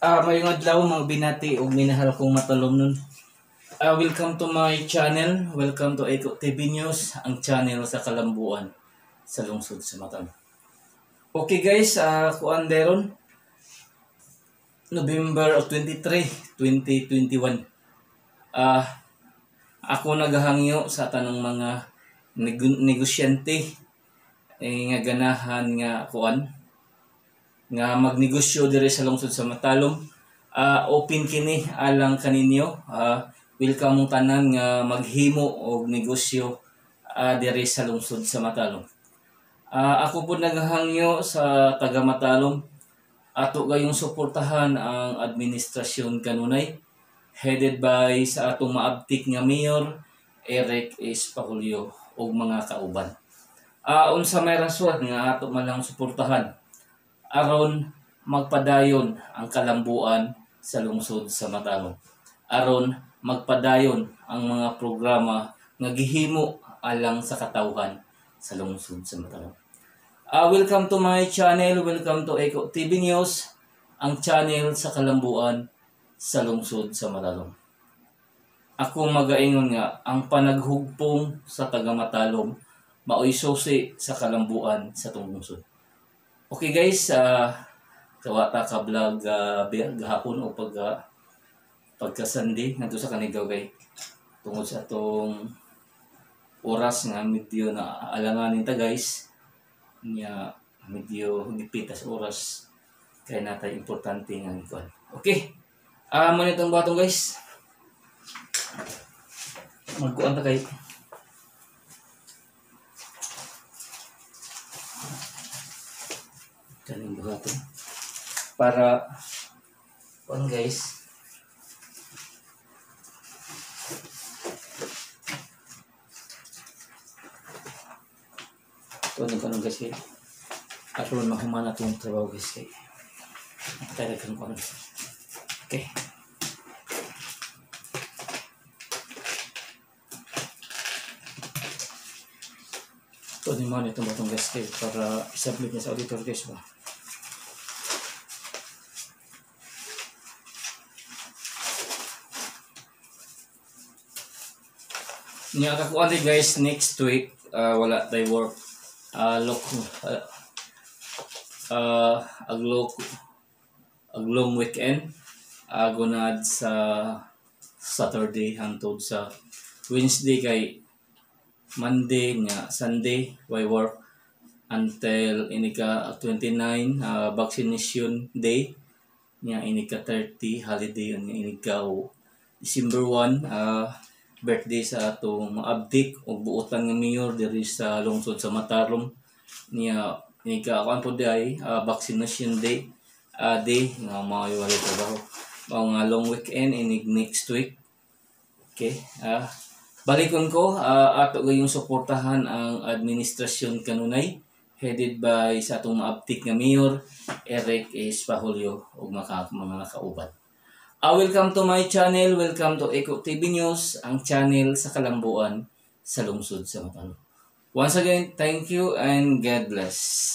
Mayong adlaw, mga binati ug minahal kong matalomnon. Welcome to my channel. Welcome to Eco TV News, ang channel sa Kalambuan sa lungsod sa Matalom. Okay guys, kuan deron November 23, 2021. Ako nagahangyo sa tanong mga negosyante nga ganahan nga kuan nga magnegosyo diri sa lungsod sa Matalom. Open kini alang kaninyo. Welcome mong tanan nga maghimo og negosyo diri sa lungsod sa Matalom. Ako po naghahangyo sa taga Matalom, ato gayong suportahan ang administrasyon kanunay headed by sa atong maabtik nga mayor Eric S. Pahulyo ug mga kauban. Unsa may rason nga ato man lang suportahan aron magpadayon ang kalambuan sa lungsod sa Matalom, aron magpadayon ang mga programa nga gihimo alang sa katawhan sa lungsod sa Matalom. Welcome to my channel, welcome to Eco TV News, ang channel sa kalambuan sa lungsod sa Matalom. Ako magaingon nga ang panaghugpong sa taga Matalom maoy susi sa kalambuan sa tong lungsod. Okay guys, kawata ka vlog gahapon o pagka Sunday ngadto sa Kanigaw kay tungod sa atong oras nga medyo na alanganin ta guys, nya medyo gipitas oras kay natay importante nga gikuan. Okay. Mo nitong batong guys. Magkuan ta kay kaning buhaton para kuan guys. Ito ni kanon guys kay aron mahuman atong trabaho guys kay natay kang kuan. Okay. Ito ni man itong batong guys kay para i-submit niya sa auditor guys ba. Nya kakuan di guys next week wala tay work. Ag long weekend gunad sa Saturday hangtod sa Wednesday kay Monday nga Sunday way work until inika 29 vaccination day nya inika 30 holiday nya inika December 1 birthday sa atong maabdik og buotan nga mayor diri sa lungsod sa Matalom niya inika kuan po day vaccination day day nga maayo walay trabaho mao nga long weekend inig next week. Okay, balikon ko ato gayong suportahan ang administrasyon kanunay headed by sa atong maabtik nga mayor Eric S. Pahulyo ug mga kauban. Welcome to my channel, welcome to Eco TV News, ang channel sa kalambuan sa lungsod sa Matalom. Once again, thank you and God bless.